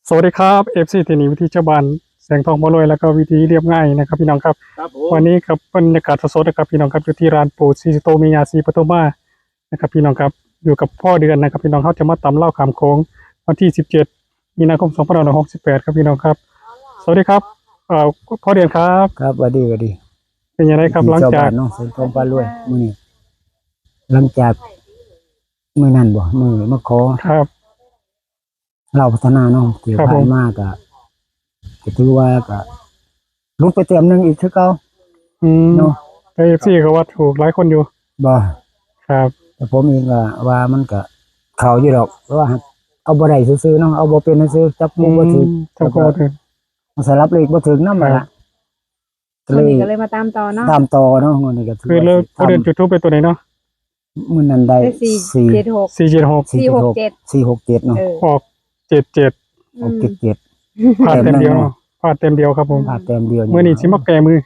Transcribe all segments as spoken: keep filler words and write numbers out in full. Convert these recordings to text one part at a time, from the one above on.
สวัสดีครับ เอฟซี ที่นี่วิถีชาวบ้านแสงทองพารวย แล้วก็วิถีเรียบง่ายนะครับพี่น้องครับ ครับผม วันนี้ครับบรรยากาศสดๆนะครับพี่น้องครับ อยู่ที่ร้านปู่ศรีสุโธแม่ย่าศรีปทุมมานะครับพี่น้องครับ อยู่กับพ่อเดือนนะครับพี่น้อง เขาจะมาตำลาวข้ามโขงวันที่สิบเจ็ดมีนาคมสองพันห้าร้อยหกสิบแปดครับพี่น้องครับ สวัสดีครับ เอ่อ พ่อเดือนครับ ครับ สวัสดี สวัสดี เป็นยังไงครับ พี่ หลังจาก ชาวบ้านเนาะ แสงทองพารวย มื้อนี้ หลังจากมื้อนั้นบ่ มื้อมาขอ ครับ ลาวพัฒนาเนาะ ที่ ครับผม ผ่านมาก็ ก็ถือว่าก็หลุดไปแต้มหนึ่งอีกคือเก่า อืม เนาะ แต่ เอฟซี ก็ว่าถูกหลายคนอยู่ บ่ ครับ แต่ผมเองก็ว่ามันก็เข้าอยู่ดอก แต่ว่าเอาบ่ได้ซื่อๆเนาะ เอาบ่เป็นซื่อๆ จับคู่บ่ถืก อืม จับคู่บ่ถืก มันสลับเลขบ่ถืกนำนั่นล่ะ ครับ ก็เลย วันนี้ก็เลยมาตามต่อเนาะ ตามต่อเนาะ วันนี้ก็ถือ คือ ว่า เริ่ม สิ พ่อเดือน ทำ จุดธูปไปตัวไหนเนาะ มื้อนั้นได้ ได้ สี่ สี่ เจ็ดหก สี่เจ็ดหก สี่หกเจ็ด สี่หกเจ็ดเนาะ เออ ออก เจ็ดเจ็ด ออก อืม เจ็ดเจ็ด พลาดแต้มเดียวเนาะ พลาดแต้มเดียวครับผม พลาดแต้มเดียว มื้อนี้สิมาแก้มือ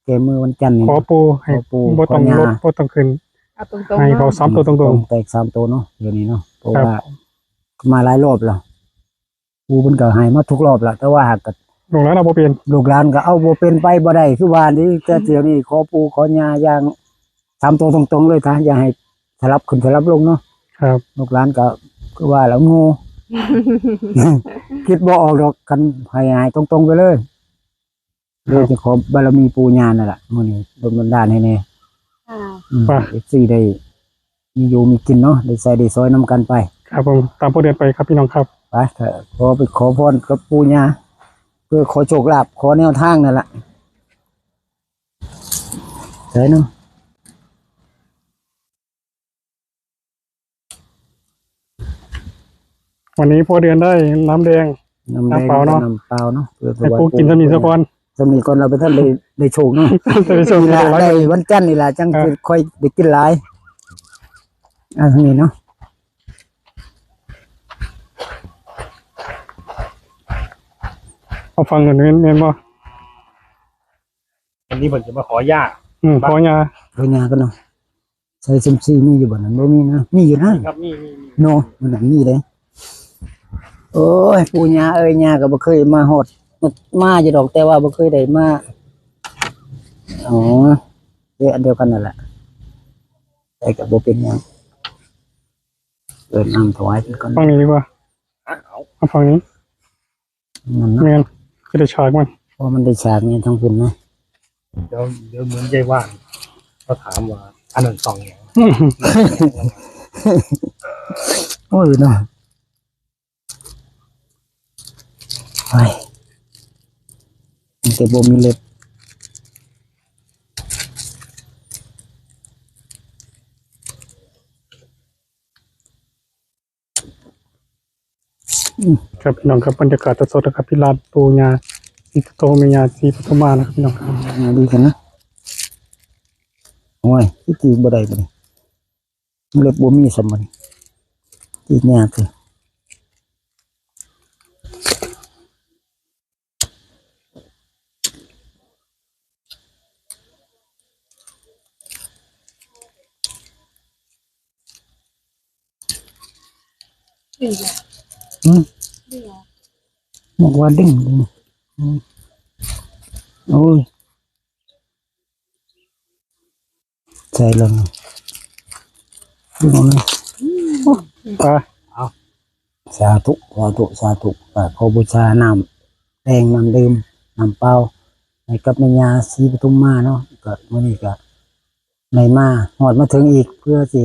แก้มือวันจันทร์นี่ ขอปู่ให้ ขอปู่ บ่ต้อง ขอย่า ลบ บ่ต้องขึ้น เอาตรงๆ ให้เขา เนาะ สามตัวตรงๆ แตกสามตัวเนาะ เดี๋ยวนี้เนาะ เพราะ ครับ ว่ามาหลายรอบแล้ว ปู่เพิ่นก็ให้มาทุกรอบละ แต่ว่าหากก็ ลูกหลานเอาบ่เป็น ลูกหลานก็เอาบ่เป็น ไปบ่ได้ คือว่านี่ แต่เดี๋ยวนี้ขอปู่ขอย่าอย่างสามตัวตรงๆเลย ถ้าอย่าให้สลับขึ้นสลับลงเนาะ ครับ ลูกหลานก็คือว่าแล้วโง่ คิดบ่ออกดอก คันให้หายตรงๆไปเลย เลยจะขอบารมีปู่ย่านั่นล่ะ มื้อนี้ดลบันดาลให้แน่ ค่ะ อืม ไป เอฟซี ได้ มีอยู่มีกินเนาะ ได้ใส่ได้สอยนำกันไป ครับผม ตามพ่อเดือนไปครับพี่น้องครับ ไป ขอไปขอพรกับปู่ย่า เพื่อขอโชคลาภ ขอแนวทางนั่นล่ะ ใช่เนาะ วันนี้พ่อเดือนได้น้ำแดง น้ำแดง น้ำเปล่าเนาะ น้ำเปล่าเนาะ เพื่อถวาย ให้ปู่กิน ปู่ สำนีสะก่อน สำนีก่อน เราไปท่านได้ ได้โชคเนาะ จะได้โชค นี่ล่ะ ได้หลาย ได้วันจันทร์นี่ล่ะ จัง อ่ะ สิค่อยได้กินหลาย อ่ะ นี่เนาะ เอาฟังกันแม่น แม่นบ่ วันนี้ผมจะมาขอย่า อืม ขอย่า ขอย่ากันเนาะ ใส่ซุมซีมีอยู่บ่นั้น บ่มีนะ มีอยู่นะ ครับ มี มี มี เนาะ มันนะมีเลย โอ้ย ปู่ย่าเอ้ย ย่าก็บ่เคยมาฮอด มาอยู่ดอก แต่ว่าบ่เคยได้มา อ๋อ เอ้ย อันเดียวกันนั่นแหละ แต่ก็บ่เป็นหยัง เอิ้นน้ำถวายเพิ่นก่อน ฟังนี้ดีกว่า อ่ะ เอา เอาฟังนี้ นั่นเนาะ แม่น จะได้ฉากมัน เพราะมันได้ฉากนี่ทั้งพุ่นนะ เดี๋ยว เดี๋ยวเหมือนยายว่าน ก็ถามว่า อันนั้นส่องหยัง โอ้ยเนาะ โอ้ย มันจะบ่มีเล็บ อืม ครับพี่น้องครับ บรรยากาศสดๆนะครับ ที่ลานปู่ย่าศรีสุโธแม่ย่าศรีปทุมมานะครับพี่น้องครับ อ่า ดูกันนะ โอ้ย ที่จริงบ่ได้บ่ได้ เล็บบ่มีสำมัน ที่ยากเลย อืม บอกว่าดึง อืม โอ้ย ใส่ลง ดึงออกเลย อ่ะ เอา สาธุ สาธุ สาธุ อ่ะ ขอบูชาน้ำแดง น้ำดื่ม น้ำเปล่า ให้กับแม่ย่าศรีปทุมมาเนาะ ก็มื้อนี้ก็ได้มาฮอดมาถึงอีก เพื่อสิ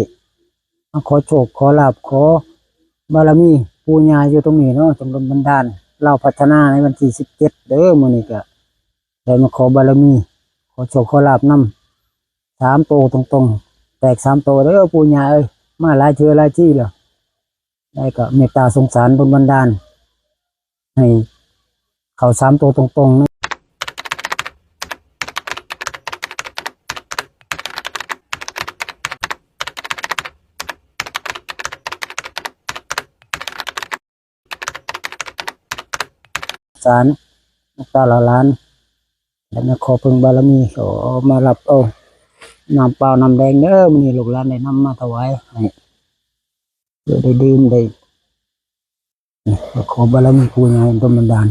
มาขอโชค ขอลาภ ขอบารมีปู่ย่าอยู่ตรงนี้เนาะ จงดลบันดาลลาวพัฒนาในวันที่สิบเจ็ดเด้อ มื้อนี้ก็ได้มาขอบารมี ขอโชคขอลาภนำ สามโตตรงๆ แตกสามโตเด้อปู่ย่าเอ้ย มาหลายเทื่อหลายทีแล้ว ได้ก็เมตตาสงสารดลบันดาล ให้เข้าสามโตตรงๆนะ สาร ลูกตาหลาน และแม่ขอเพิ่งบารมี ขอมารับเอาน้ำเปล่าน้ำแดงเด้อ มื้อนี้ลูกหลานได้นำมาถวายให้ เพื่อได้ดื่มได้ ขอบารมีปู่ย่าดลบันดาล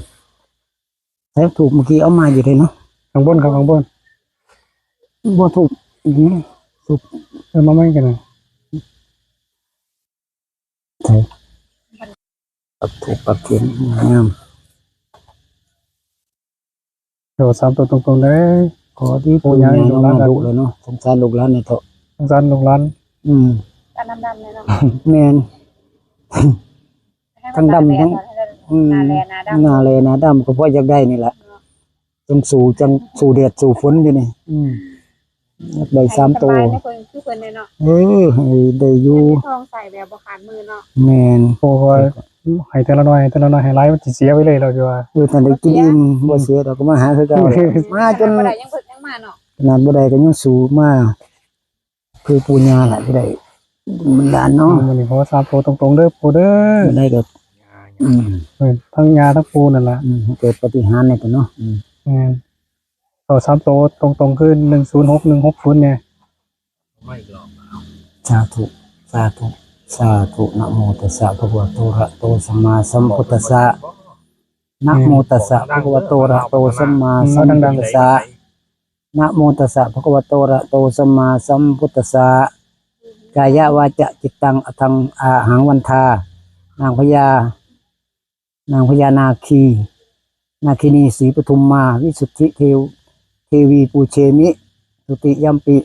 ใช้ธูปเมื่อกี้เอามาอยู่เลยเนาะ ข้างบนครับ ข้างบน บ่ธูป อืม ธูป เออ มาไม่กันนะ ใช่ ปักธูปปักเทียนงาม เดี๋ยวสามตัวตรงๆเลย ขอที่ปู่ย่า ปู่ย่า ลูกหลาน มาดุเลยเนาะ สงสารลูกหลานเนี่ยเถาะ สงสารลูกหลาน อืม ตาดำๆเลยเนาะ แม่น ให้มัน ทั้งดำ ตาแดง ทั้ง หน่อย อืม หน้าแลหน้าดำ หน้าแลหน้าดำ ก็เพราะอยากได้นี่แหละ เนาะ จังสู้ จังสู้แดดสู้ฝนอยู่นี่ อืม อยากได้สามตัว ให้สบายนะเพิ่น คือเพิ่นเนี่ยเนาะ เออ ให้ได้อยู่ เงินทองใส่แบบบ่ขาดมือเนาะ แม่น โอ้ย ให้แต่ละหน่อย ให้แต่ละหน่อย ให้หลายมันสิเสียไปเลย เราจะว่า เออ ถ้าได้กินอิ่ม บ่เสียดอก ก็มาหาคือเก่า มาจน บ่ได้ยังเพิ่นยังมาเนาะ ขนาดบ่ได้ก็ยังสู้มา คือปู่ย่าล่ะที่ได้บันดาลเนาะ มื้อนี้ขอสามตัวตรงๆเด้อปู่เด้อ บ่ได้ก็ อืม เออ ทั้งย่าทั้งปู่นั่นล่ะ อืม เกิดปาฏิหาริย์เนี่ยเนาะ อืม แม่น เอาสามตัวตรงๆ คือ หนึ่งศูนย์หก หนึ่งหกศูนย์ เนี่ย สาธุ สาธุ สาธุ นะโมตัสสะ ภะคะวะโต อะระหะโต สัมมาสัมพุทธัสสะ นะโมตัสสะ ภะคะวะโต อะระหะโต สัมมาสัมพุทธัสสะ นะโมตัสสะ ภะคะวะโต อะระหะโต สัมมาสัมพุทธัสสะ กายวาจาจิตตัง อะหัง อะหังวันทา นางพญา นางพญานาคี นาคินีสีปทุมมา วิสุทธิเทว เทวีปูเชมิ ทุติยัมปิ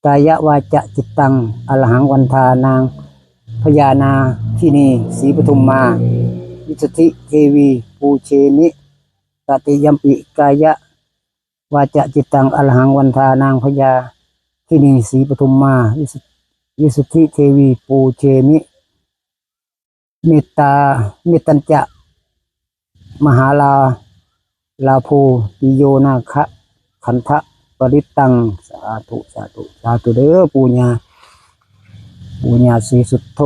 กายวาจาจิตตัง อะหังวันทา นางพญานาคินีสีปทุมมา วิสุทธิเทวีปูเชมิ ตติยัมปิ กายวาจาจิตตัง อะหังวันทา นางพญาคินีสีปทุมมา วิสุทธิ วิสุทธิเทวีปูเชมิ เมตตา เมตตัญจะ มหาลา ลาโภ ปิโยนาคะ ขันธะปริตตัง สาธุ สาธุ สาธุเด้อปู่ย่า ปู่ย่าศรีสุโธ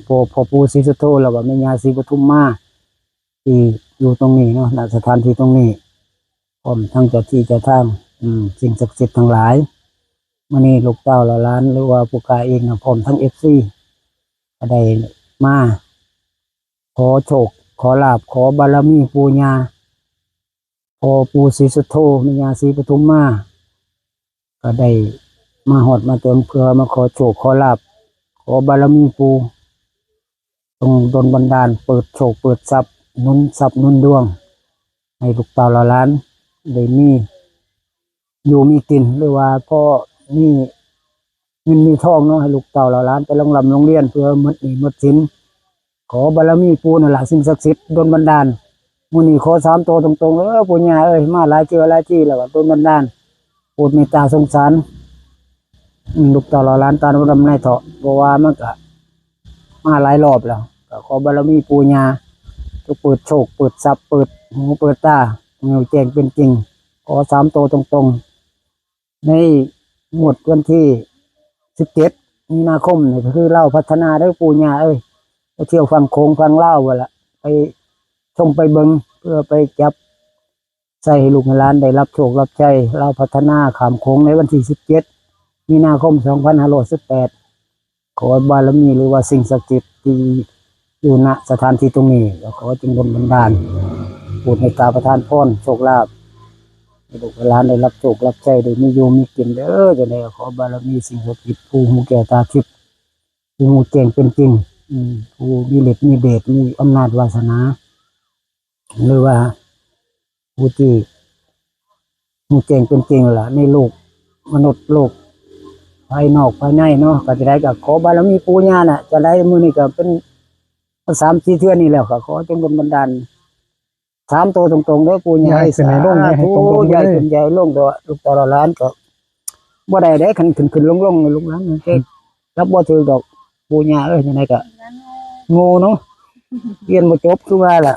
พ่อ พ่อปู่ศรีสุโธ แล้วก็แม่ย่าศรีปทุมมา ที่อยู่ตรงนี้เนาะ ณ สถานที่ตรงนี้ พร้อมทั้งเจ้าที่เจ้าทาง อืม สิ่งศักดิ์สิทธิ์ทั้งหลาย มื้อนี้ลูกเต้าเหล่าหลาน หรือว่าผู้ข้าเองนะ พร้อมทั้ง เอฟซี ก็ได้มา ขอโชค ขอลาภ ขอบารมีปู่ย่า พ่อปู่ศรีสุโธ แม่ย่าศรีปทุมมา ก็ได้มาฮอดมาถึงเพื่อมาขอโชคขอลาภ ขอบารมีปู่ จงดลบันดาล เปิดโชคเปิดทรัพย์ หนุนทรัพย์หนุนดวง ให้ลูกเต้าเหล่าหลาน ได้มี อยู่มีกิน หรือว่าพอมีเงินมีทองเนาะ ให้ลูกเต้าเหล่าหลานไปโรงร่ำโรงเรียน เพื่อหมดหนี้หมดสิน ขอบารมีปู่นั่นล่ะ สิ่งศักดิ์สิทธิ์ดลบันดาล มื้อนี้ขอสามตัวตรงๆเด้อปู่ย่าเอ้ย มาหลายเทื่อหลายทีแล้วก็ดลบันดาล โปรดเมตตาสงสาร อืม ลูกเต้าเหล่าหลานตามลำดับนายเถาะ เพราะว่ามันก็มาหลายรอบแล้ว ก็ขอบารมีปู่ย่า จงเปิดโชค เปิดทรัพย์ เปิดหูเปิดตา ให้แจ้งเป็นจริง ขอสามตัวตรงๆ ในงวดวันที่สิบเจ็ดมีนาคมนี่ก็คือลาวพัฒนาเด้อปู่ย่าเอ้ย ไปเที่ยวฝั่งโขงฝั่งลาวหั่นล่ะ ไปชมไปเบิ่ง เพื่อไปจับใส่ให้ลูกให้หลานได้รับโชครับใช้ ลาวพัฒนาข้ามโขงในวันที่สิบเจ็ดมีนาคมสองพันห้าร้อยสิบแปด ขอบารมีหรือว่าสิ่งศักดิ์สิทธิ์ที่อยู่ ณ สถานที่ตรงนี้ ก็ขอจงดลบันดาล โปรดเมตตาประทานพรโชคลาภ ให้ลูกให้หลานได้รับโชครับใช้ ได้มีอยู่มีกินเด้อ จั่งใดก็ขอบารมีสิ่งศักดิ์สิทธิ์ ผู้ฮู้แก้วตาทิพย์ ผู้ฮู้แจ้งเป็นจริง อืม ผู้มีฤทธิ์มีเดช มีอำนาจวาสนา หรือว่าผู้ที่ฮู้แจ้งเป็นจริงล่ะ ในโลกมนุษย์ โลกภายนอกภายในเนาะ ก็จั่งใดก็ขอบารมีปู่ย่าน่ะ จั่งใดมื้อนี้ก็เป็นสามสี่เทื่อนี่แล้ว ก็ขอจงดลบันดาล สามตัวตรงๆเด้อปู่ย่า ย้ายขึ้นให้ลง สาธุ ย้ายให้ตรงๆ ย้ายขึ้น เลย ย้ายลง แต่ว่าลูกเต้าเหล่าหลานก็บ่ได้เด้ คันขึ้นๆลงๆ ลูกหลานมันก็รับบ่ถืกดอก ปู่ย่าเอ้ย จั่งใดก็โง่เนาะ เรียนบ่จบคือว่าล่ะ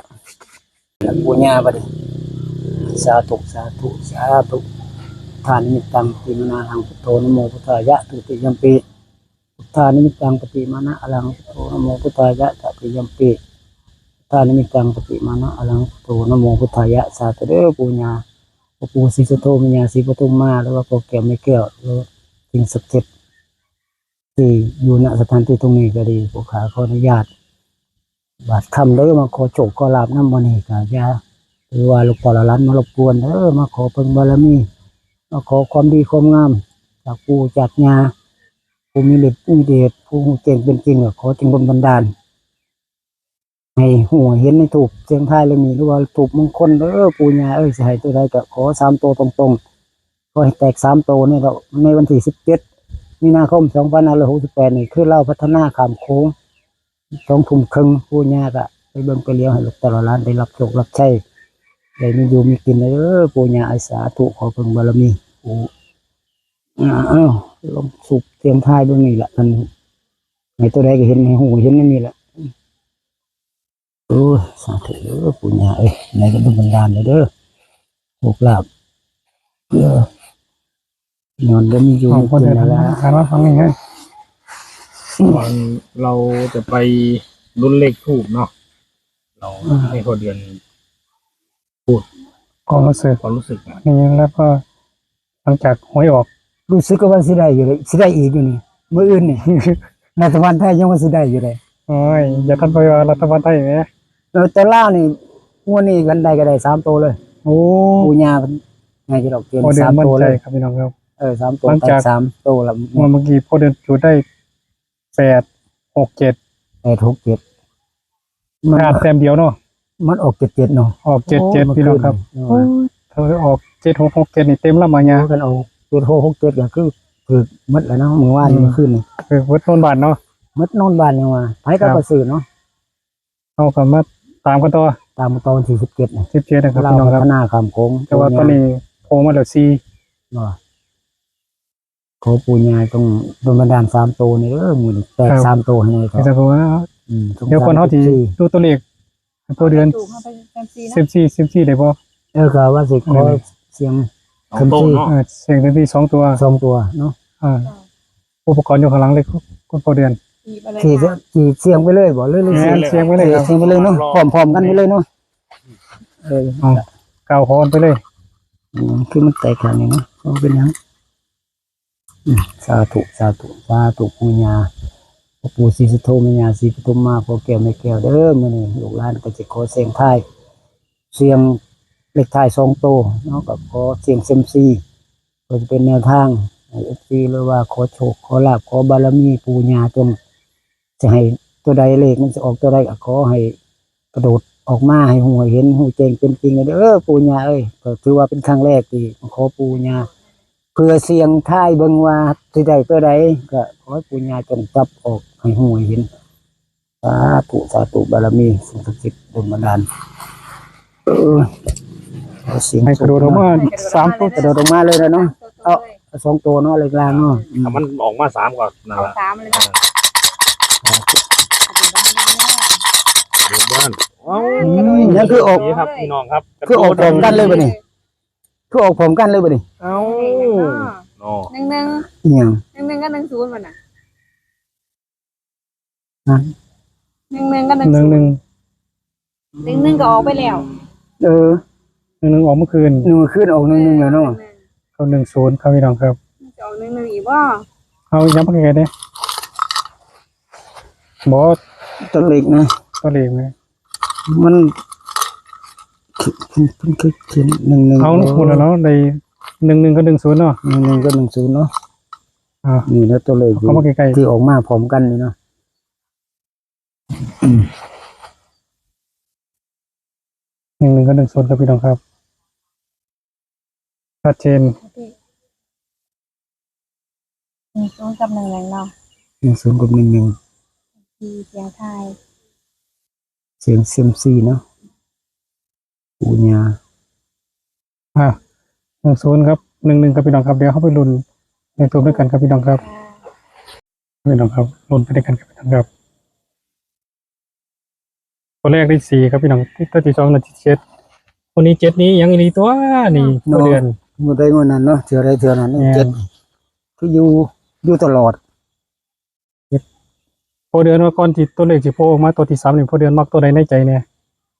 ปู่ย่าบัดนี้ สาธุ สาธุ สาธุ ทานิมิตตังปฏิมานะหังพุทโธ นะโมพุทธายะ ทุติยัมปิ พุทธานิมิตตังปฏิมานะอะระหังพุทโธ นะโมพุทธายะ ตติยัมปิ พุทธานิมิตตังปฏิมานะอะระหังพุทโธ นะโมพุทธายะ สาธุเด้อปู่ย่า พ่อปู่ศรีสุโธ แม่ย่าศรีปทุมมา หรือว่าพ่อแก้วแม่แก้ว หรือสิ่งศักดิ์สิทธิ์ที่อยู่ ณ สถานที่ตรงนี้ก็ดี ผู้ข้าขออนุญาต บาดค่ำเด้อ มาขอโชคขอลาภนำ มื้อนี้ก็อย่าถือว่าลูกเต้าหลานมารบกวนเด้อ มาขอเพิ่งบารมี มาขอความดีความงาม จากปู่จากย่า ผู้มีฤทธิ์มีเดช ผู้ฮู้แจ้งเป็นจริง ก็ขอจงดลบันดาล ให้ฮู้ให้เห็นในธูปเสียงทายเล่มนี้ หรือว่าธูปมงคลเด้อ ปู่ย่าเอ้ย สิให้ตัวใดก็ขอสามตัวตรงๆ ขอให้แตกสามตัวนี่แหละ ในวันที่สิบเจ็ดมีนาคมสองพันห้าร้อยหกสิบแปดนี่ คือลาวพัฒนาข้ามโขง สองทุ่มครึ่ง ปู่ย่าก็ไปเบิ่งไปเหลียวให้ลูกเต้าหลานได้รับโชครับชัย ได้มีอยู่มีกินเด้อ ปู่ย่าเอ้ย สาธุ ขอเพิ่งบารมีปู่ อ้าว ลองธูปเสียงทายเบิ่งนี่ล่ะ คันให้ตัวใดก็เห็น ให้ฮู้เห็นในนี่ล่ะ โอ้ย สาธุเด้อ ปู่ย่าเอ้ย ในก็ดลบันดาลเลยเด้อ โชคลาภ เออ นอนบ่มีอยู่ เอา มีกินแล้วล่ะ พอเดินทางมาฟังนี่ไง ก่อนเราจะไปลุ้นเลขธูปเนาะ เรา อ่า ให้พ่อเดือน พูด ความรู้สึก ความรู้สึกอะ นี่ แล้วก็หลังจากหวยออก รู้สึกว่าสิได้อยู่เลย สิได้อีกอยู่นี่ มื้ออื่นนี่ รัฐบาลไทยยังว่าสิได้อยู่เลย โอ้ย อย่าทันไปว่ารัฐบาลไทยแหม เออ แต่ลาวนี่ งวดนี้คันได้ก็ได้สามตัวเลย โอ้ ปู่ย่าเพิ่นให้ที่ดอกเกณฑ์ พ่อเดือน สามตัวเลย มั่นใจครับพี่น้องครับ เออ สามตัว หลังจาก แตกสามตัวละ งวดเมื่อกี้พ่อเดือนจุดได้ แปดหกเจ็ด แปดหกเจ็ด มัน พลาดแต้มเดียวเนาะ มันออกเจ็ดเจ็ดเนาะ ออกเจ็ดเจ็ด โอ้ พี่น้องครับ เมื่อคืน โอ้ย ถ้าออกเจ็ดหกหกเจ็ดนี่เต็มลำอะเนี่ย โอ้ คันออกเจ็ดหกหกเจ็ดก็คือถืกหมดแล้วเนาะ มื้อวาน อืม มื้อคืนนี่ ถืกหมดนอนบ้านเนาะ หมดนอนบ้านยังว่า ไผก็ ครับ ไปซื้อเนาะ เอากลับมาตามกันต่อ ตามกันต่อวันที่สิบเจ็ดนะ สิบเจ็ดนะครับ ลาว พี่น้องครับ พัฒนาข้ามโขง แต่ว่าตอนนี้โผล่มาแล้วสี่ เนาะ ขอปู่ย่าต้องดลบันดาลสามตัวนี่เด้อ มื้อนี้แตก ครับ สามตัวให้หน่อยเถอะ พี่ตาบอกว่า อืม เดี๋ยวก่อนเฮาสิ สองสามสิบสี่ ดูตัวเลข ตัวเดือน ถูกเข้าไปเซียมซีนะ เซียมซี เซียมซีได้บ่ เออ ก็ว่าสิขอ เออ เสี่ยง สองตัวเนาะ เซียมซี เออ เสี่ยงเซียมซีสองตัว สองตัวเนาะ อ่า ค่ะ อุปกรณ์อยู่ข้างหลังเลย คุณพ่อเดือน ขีดอะไร ขีด คะ ขีดเสี่ยงไปเลยบ่ หรือ หรือ แม่น เสี่ยงไปเลยครับ เสี่ยงไปเลยเนาะ พร้อมๆกันไปเลยเนาะ เออ เอา กล่าวพรไปเลย อืม คือมันแตกข้างนี้เนาะ บ่เป็นหยัง อืม สาธุ สาธุ สาธุ ปู่ย่า พ่อปู่ศรีสุโธ แม่ย่าศรีปทุมมา พ่อแก้วแม่แก้วเด้อ มื้อนี้ลูกหลานก็สิขอเสี่ยงทาย เสี่ยงเลขท้ายสองตัวเนาะ ก็ขอเสี่ยงเซียมซี เพื่อจะเป็นแนวทางให้ เอฟซี หรือว่าขอโชค ขอลาภ ขอบารมีปู่ย่า จงจะให้ตัวใด เลขมันจะออกตัวใด ก็ขอให้กระโดดออกมา ให้ฮู้ให้เห็น ฮู้แจ้งเป็นจริงเด้อ ปู่ย่าเอ้ย ก็ถือว่าเป็นครั้งแรกที่มาขอปู่ย่า เพื่อเสี่ยงทายเบิ่งว่าสิได้ตัวใด ก็ขอให้ปู่ย่าจงจับออกให้ฮู้ให้เห็น สาธุ สาธุ บารมีสิ่งศักดิ์สิทธิ์ดลบันดาล เออ เอาเสียง ให้กระโดดออกมา สามตัว กระโดดออกมาเลยนะเนาะ เอา สองตัวเนาะ เลขล่างเนาะ อืม ถ้ามันออกมาสามก็นั่น เอา ล่ะ สามเลยค่ะ เดี๋ยวบ้าน อืม นั่นคือออก นี่ครับ พี่น้องครับ คือออกพร้อมกันเลยบ่นี่ คือออกพร้อมกันเลยบ่นี่ เอ้า เนาะ หนึ่งหนึ่ง อีหยัง หนึ่งหนึ่งกับหนึ่งศูนย์ บ่น่ะ ฮะ หนึ่งหนึ่งกับหนึ่งศูนย์ หนึ่งหนึ่ง หนึ่งหนึ่งก็ออกไปแล้ว เออ หนึ่งหนึ่งออกเมื่อคืน หนึ่งคืนออกหนึ่งหนึ่งแล้วเนาะ เข้าหนึ่งศูนย์ครับพี่น้องครับ มันจะออกหนึ่งหนึ่งอีกบ่ เอาย้ำไปไงเนี่ย บ่ ตัวเลขนะ ตัวเลขนะ มัน เพิ่นเคยเขียนหนึ่งหนึ่ง เอา เนาะ พูดแล้วเนาะ ได้หนึ่งหนึ่งกับหนึ่งศูนย์เนาะ หนึ่งหนึ่งกับหนึ่งศูนย์เนาะ อ่า นี่นะตัวเลข เอาเข้ามาใกล้ๆ ที่ออกมาพร้อมกันนี่เนาะ อืม หนึ่งหนึ่งกับหนึ่งศูนย์ครับพี่น้องครับ ชัดเจน หนึ่งศูนย์กับหนึ่งหนึ่งเนาะ หนึ่งศูนย์กับหนึ่งหนึ่ง ที่เสียงทาย เสียงเซียมซีเนาะ ปู่ย่า อ่ะ หนึ่งศูนย์ครับ หนึ่งหนึ่งครับพี่น้องครับ เดี๋ยวเข้าไปลุ้นเลขทูปด้วยกันครับพี่น้องครับ ค่ะ พี่น้องครับ ลุ้นไปด้วยกันครับพี่น้องครับ ตัวแรกได้สี่ครับพี่น้อง ตัวที่สองได้เจ็ด คนนี้เจ็ดนี้ยังอีหลีตัวนี่ เนาะ เดือน งวดใดงวดนั้นเนาะ เทื่อใดเทื่อนั้น แม่น เจ็ด คืออยู่ อยู่ตลอด พ่อเดือนว่าก่อนที่ตัวเลขสิโผล่ออกมาตัวที่สามนี่ พ่อเดือนมักตัวใดในใจแน่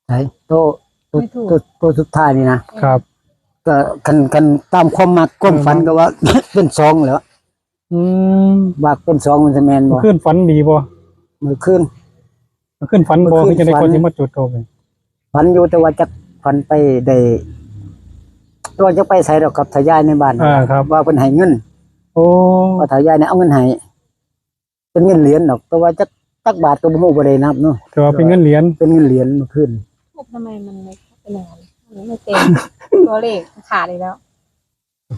ไหน ตัว ตัว ไม่ถูก ตัว ตัวสุดท้ายนี่นะ ครับ ก็คัน คันตามความมักความฝัน อืม ก็ว่า เป็นสองแหล้ว อืม มักเป็นสองมันจะแม่นบ่ เมื่อคืนฝันดีบ่ เมื่อคืน ขึ้นฝันบ่ เมื่อคืน คือจังได๋ ฝัน ก่อนสิมาจุดธูปนี่ ฝันอยู่ แต่ว่าจักฝันไปได้ แต่ว่าจักไปไสดอก กับเฒ่ายายในบ้าน อ่า ครับ ว่าเพิ่นให้เงิน โอ้ ว่าเฒ่ายายเนี่ยเอาเงินให้ เป็นเงินเหรียญดอก แต่ว่าจัก จักบาทก็บ่ฮู้ บ่ได้นับเนาะ แต่ว่าเป็นเงินเหรียญ เป็นเงินเหรียญเมื่อคืน ทูบทำไมมันไม่เป็นอย่างนั้น มันไม่เต็ม ตัวเลขขาดอีกแล้ว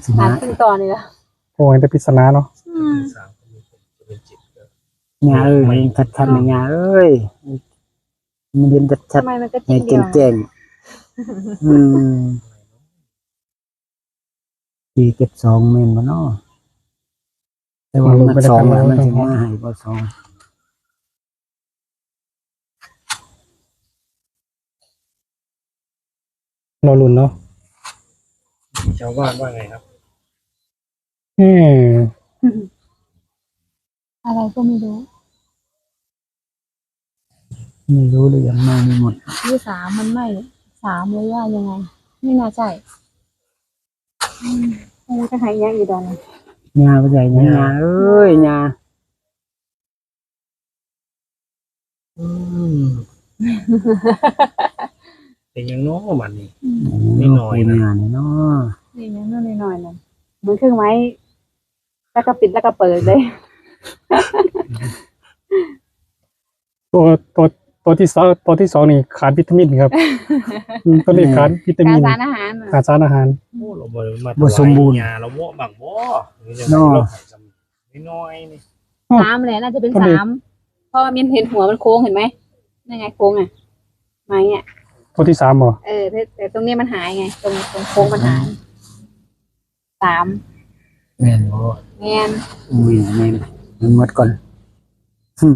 สิ ขาด มา ครึ่งตอนอีกแล้ว โอ้ย แต่ปริศนาเนาะ อืม ย่าเอ้ย ชัดๆนะย่าเอ้ย มันเห็นชัดๆ ทำไมมันก็ ให้ จริงเดียว แจ้งๆ อืม สี่เจ็ดสอง แม่นบ่เนาะ แต่ว่า อืม มันสอง มันสิมาให้บ่สอง รอลุ้นเนาะ ชาวบ้านว่าไงครับ เออ อะไรก็ไม่รู้ ไม่รู้เลย ยังมาไม่หมด ยี่สาม มันไม่ สาม เลยว่ายังไง ไม่น่าใช่ อืม โอ้ จะหายยังอีกดอน ย่าบ่ได้หยัง ย่า ย่าเอ้ย ย่า อืม เป็นหยังน้อบัดนี้ อืม นิดหน่อยนะ ปู่ย่านี่เนาะ นี่ยังน้อยๆ นั่น เหมือนเครื่องไม้ แล้วก็ปิดแล้วก็เปิดเลย ตัว ตัว ตัวที่สอง ตัวที่สองนี่ขาดวิตามินครับ อืม ตัวนี้ขาดวิตามิน ขาดสารอาหาร ขาดสารอาหาร โอ้ เราบ่ได้มา บ่สมบูรณ์ ถวายยาเราบ่บักบ่ เนาะ น้อยๆ นี่ สามแหละ น่าจะเป็น ตัวนี้ สาม เพราะว่ามินเห็นหัวมันโค้ง เห็นไหม นั่นไงโค้งอ่ะ ไม้อ่ะ ตัวที่สามบ่ เออ แต่ แต่ตรงนี้มันหายไง ตรง ตรงโค้งมันหาย สาม แม่นบ่ แม่น อุ้ย แม่น มันหมดก่อน หึ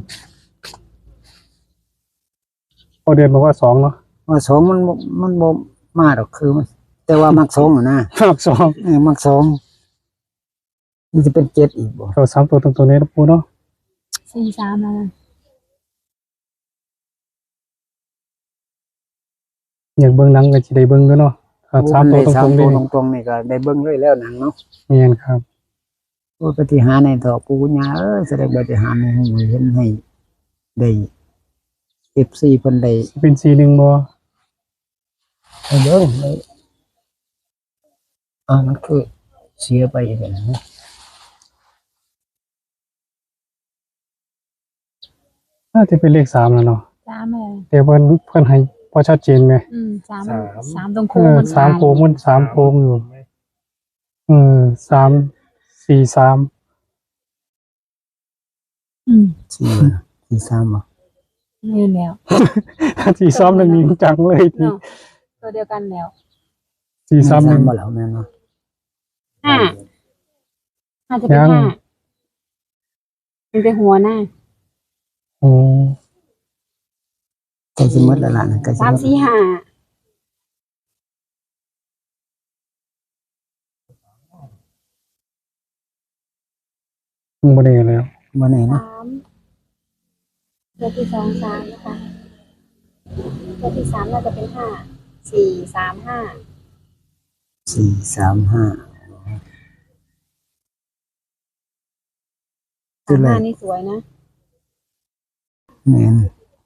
พ่อเดือนบอกว่าสองเนาะ ว่าสองมันบ่ มันบ่มาดอก คือมัน แต่ว่ามักสองอะนะ มักสอง เออ มักสอง มันจะเป็นเจ็ดอีกบ่ เข้าสามตัวตรงๆ เลยนะปู่เนาะ สี่สาม แล้วนะ อยากเบิ่งหนังก็สิได้เบิ่งอยู่เนาะ ถ้า โอ้ สามตัว มันได้ ตรงๆ สามตัว เลย ตรงๆ นี่ก็ได้เบิ่งเลยแล้วหนังเนาะ แม่นครับ โอ้ ปาฏิหาริย์ในเถาะปู่ย่าเอ้ย แสดงปาฏิหาริย์ให้ฮู้ให้เห็น ให้ได้ เอฟซี เพิ่นได้ เป็นสี่หนึ่งบ่ ให้เบิ่งเลย อ่า มันคือเสียไปเห็นไหม น่าจะเป็นเลขสามแล้วเนาะ สามเลย แต่เพิ่น เพิ่นให้บ่ชัดเจนไง อืม สาม สาม สามตรงโค้ง เออ มัน สามโค้ง มันสามโค้งอยู่ เออ สาม สี่สาม อืม สี่ สี่สาม บ่ นี่แล้ว สี่สาม นั่นมีจังเลย เนาะ ตัวเดียวกันแล้ว สี่สามหนึ่ง บ่แล้วแม่นบ่ ห้า น่าจะเป็น ยัง ห้า มันเป็นหัวหน้า โอ้ ใกล้สิหมดแล้วล่ะ ใกล้สิหมด สาม สี่ ห้า บ่แน่แล้ว บ่แน่นะ สาม ตัวที่สอง สาม นะคะ ตัวที่สาม น่าจะเป็น ห้า สี่ สาม ห้า สี่ สาม ห้า ตัวแรก สามห้า นี่สวยนะ แม่น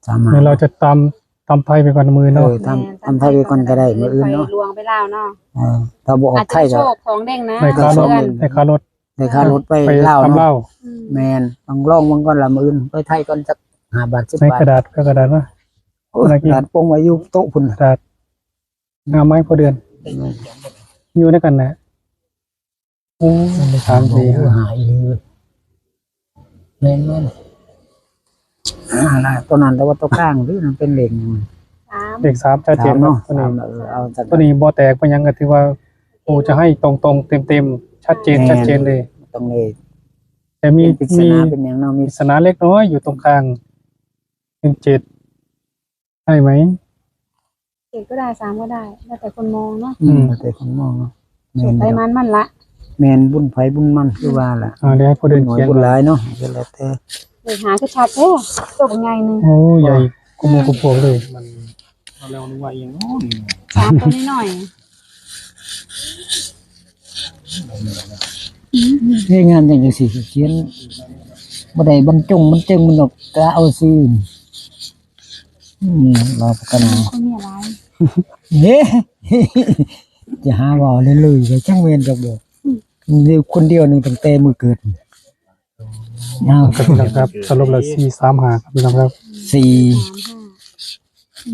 สามห้า เดี๋ยวเราจะตำ ตำไทยไปก่อนมื้อเนาะ เออ ตำ แม่น ตำไทยไปก่อนก็ได้ มื้ออื่นเนาะ ไปลวงไปลาวเนาะ เออ ถ้าบ่ออกไทยก็ อาจจะโชคของเด้งนะ ได้ค่ารถ เพื่อน ได้ค่ารถ ได้ค่ารถไป ไป ลาวเนาะ ตำลาว อืม แม่น ต้องลองเบิ่งก่อนละ มื้ออื่นไปไทยก่อนจัก ห้าบาท สิบ ใน บาท กระดาษ ก็กระดาษวะ โอ้ย อะไรกิน กระดาษปงไว้อยู่โต๊ะพุ่น กระดาษ งามไหมพ่อเดือน แม่น อยู่ด้วยกันนะ โอ้ สามสี่ห้า หาอีหลีเว้ย แม่นๆ อ่า นะ ตัวนั้น แต่ว่าตัวกลางที่มันเป็นเลขหยัง สาม เลขสามชัดเจน สามเนาะ ครับ ตัวนี้ สาม เออ เอาจัง ตัวนี้บ่แตกบ่หยังก็ถือว่า โอ้ จะให้ตรงๆ เต็มๆ ชัดเจน แม่น ชัดเจนเลย ตรงนี้ แต่มี เป็นปริศนา มี เป็นหยังเนาะ มี ปริศนาเล็กน้อยอยู่ตรงกลาง เป็นเจ็ด ใช่ไหม เจ็ดก็ได้ สามก็ได้ แล้วแต่คนมองเนาะ อืม อืม แล้วแต่คนมองเนาะ แม่น สุดไปมันมันละ แม่น บุญไผบุญมัน คือว่าล่ะ อ่า เดี๋ยวให้พ่อเดินเขียน บุญน้อยบุญหลายเนาะ ก็แล้วแต่ เดี๋ยวหาชัดๆ เด้อ ตัวบักใหญ่หนึ่ง โอ้ ใหญ่กุมหัวกุมพวงเลย มัน เรานึกว่าอีหยังเนาะ สามตัวน้อยๆ เฮ็ดงานจังซี่เขียน บ่ได้บรรจงบรรจงมันดอก กะเอาซื่อ อืม รอพัฒนา เขามีอะไร เฮ้ จะหาว่าเรื่อยๆไปช่างเวรจักบ่ อืม นี่คนเดียวหนึ่งตั้งแต่มื้อเกิด อ้าว ครับพี่น้องครับ สรุปแล้วสี่สามห้าครับพี่น้องครับ สี่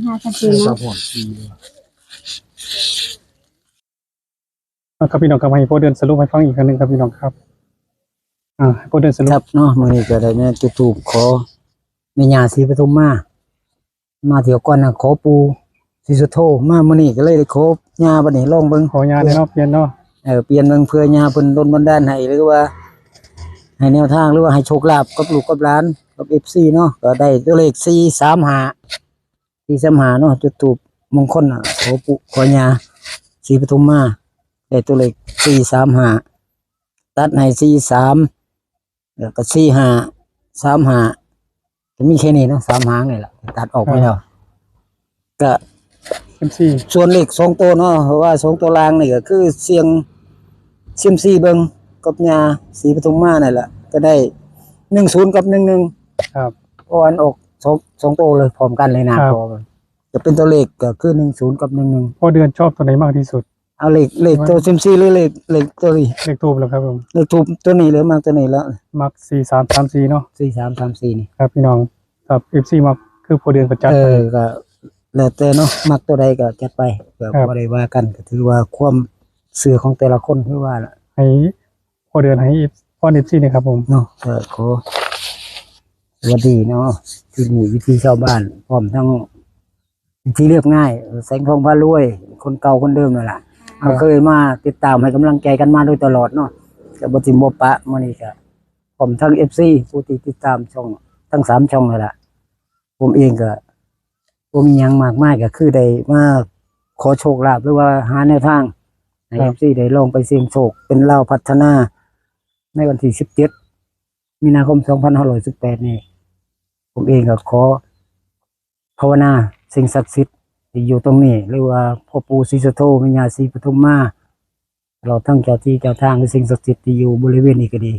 ห้าชัดเจนเนาะ เอาครับพี่น้องครับ ให้พ่อเดือนสรุปให้ฟังอีกครั้งหนึ่งครับพี่น้องครับ อ่า ให้พ่อเดือนสรุป ครับเนาะ มื้อนี้ก็ได้มาจุดธูปขอแม่ย่าศรีปทุมมา มาเที่ยวก่อนนะ ขอปู่ศรีสุโธ มามื้อนี้ก็เลยได้ขอย่าบัดนี้ลองเบิ่ง ขอย่าได้เนาะ เปลี่ยนเนาะ เออ เปลี่ยนเบิ่งเพื่อย่าเพิ่นดลบันดาลให้ หรือว่า ให้แนวทาง หรือว่าให้โชคลาภกับลูกกับหลาน กับ เอฟซี เนาะ ก็ได้ตัวเลขสี่สามห้า สี่สามห้า เนาะ จุดธูปมงคลน่ะ ขอปู่ขอย่าศรีปทุมมา ได้ตัวเลขสี่สามห้า ตัดให้สี่สาม แล้วก็สี่ห้า สามห้า ก็มีแค่นี้เนาะ สามหางนี่แหละ ตัดออกไปแล้ว ก็ เซียมซี ส่วนเลขสองตัวเนาะ เพราะว่าสองตัวล่างนี่ก็คือเสี่ยงเซียมซีเบิ่งกับย่าศรีปทุมมานั่นแหละ ก็ได้หนึ่งศูนย์กับหนึ่งหนึ่ง ครับ เพราะอันออกสอง สองตัวเลยพร้อมกันเลยนะ ครับ พอมันจะเป็นตัวเลขก็คือหนึ่งศูนย์กับหนึ่งหนึ่ง พ่อเดือนชอบตัวไหนมากที่สุด เอาเลข เลขตัวเซียมซีหรือเลข เลขตัวนี้ เลขธูปแล้วครับผม เลขธูปตัวนี้เลย มักตัวนี้แล้ว มักสี่สามสามสี่เนาะ สี่สามสามสี่ นี่ ครับพี่น้อง ครับ เอฟซี มักคือพ่อเดือนประจักษ์ เออ ก็แล้วแต่เนาะ มักตัวใดก็จัดไป ก็ ครับ บ่ได้ว่ากัน ก็ถือว่าความเชื่อของแต่ละคน คือว่าล่ะ ให้พ่อเดือนให้พ่อ เอฟซี นะครับผม เนาะ ก็ขอสวัสดีเนาะ ที่นี่วิถีชาวบ้าน พร้อมทั้ง ที่เรียบง่าย แสงทองพารวย คนเก่าคนเดิมนั่นแหละ ครับ เราเคยมาติดตามให้กำลังใจกันมาโดยตลอดเนาะ ก็บ่ถิ่มบ่ปะ มื้อนี้ก็พร้อมทั้ง เอฟซี ผู้ที่ติดตามช่องทั้งสามช่องนั่นแหละ ผมเองก็บ่มีหยังมากมาย ก็คือได้มาขอโชคลาภ หรือว่าหาแนวทางให้ ครับ เอฟซี ได้ลองไปเสี่ยงโชค เป็นลาวพัฒนา ในวันที่สิบเจ็ด มีนาคม สองพันห้าร้อยสิบแปด นี่ ผมเองก็ขอ ภาวนาสิ่งศักดิ์สิทธิ์ที่อยู่ตรงนี้ หรือว่าพ่อปู่ศรีสุโธ แม่ย่าศรีปทุมมา ตลอดทั้งเจ้าที่เจ้าทาง หรือสิ่งศักดิ์สิทธิ์ที่อยู่บริเวณนี้ก็ดี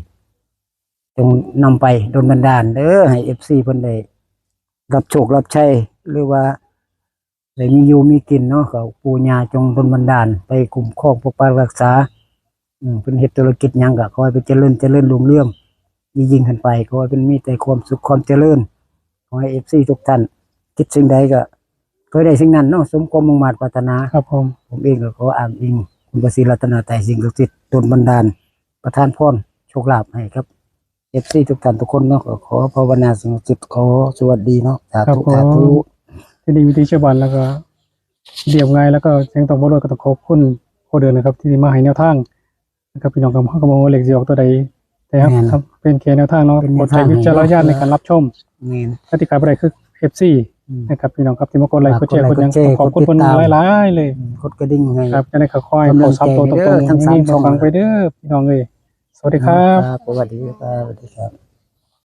จงนำไปดลบันดาลเด้อ ให้ เอฟซี เพิ่นได้รับโชครับชัย หรือว่าได้มีอยู่มีกินเนาะ ก็ปู่ย่าจงดลบันดาล ไปคุ้มครองปกปักรักษา อืม เพิ่นเฮ็ดธุรกิจหยังก็ขอให้เพิ่นเจริญ เจริญรุ่งเรือง ยิ่งๆขึ้นไป ขอให้เพิ่นมีแต่ความสุขความเจริญ ขอให้ เอฟซี ทุกท่าน คิดสิ่งใดก็ขอให้ได้สิ่งนั้นเนาะ สมความมุ่งมาดปรารถนา ครับผม ผมเองก็ขออ้างอิงคุณพระศรีรัตนตรัย สิ่งศักดิ์สิทธิ์ดลบันดาล ประทานพรโชคลาภให้ครับ เอฟซี ทุกท่านทุกคนเนาะ ก็ขอภาวนาสิ่งศักดิ์สิทธิ์ ขอสวัสดีเนาะ สาธุ ครับผม สาธุ ที่นี่วิถีชาวบ้านแล้วก็เรียบง่าย แล้วก็เสียงต้องบ่รวย ก็ต้องขอบคุณพ่อเดือนนะครับ ที่มาให้แนวทาง นะครับพี่น้องครับ เฮาก็บ่ฮู้ว่าเลขสิออกตัวใด แต่ครับ แม่น ครับ เป็นแค่แนวทางเนาะ เป็นแนวทาง โปรดใช้วิจารณญาณในการรับชม แม่น กติกาบ่ได้คือ เอฟซี อืม นะครับพี่น้องครับ ที่มากดไลค์ ฝาก กดแชร์ กดหยัง กดไลค์ กดแชร์ ขอบคุณ กดติดตาม เพิ่นหลายๆเลย อืม กดกระดิ่งให้ ครับ จั่งใด๋ก็ขอให้เข้าสามตัวตรงๆ กำลังใจเด้อ ทั้งสามช่อง ปังๆไปเด้อพี่น้องเอ้ย สวัสดีครับ ครับ สวัสดีครับ สวัสดีครับ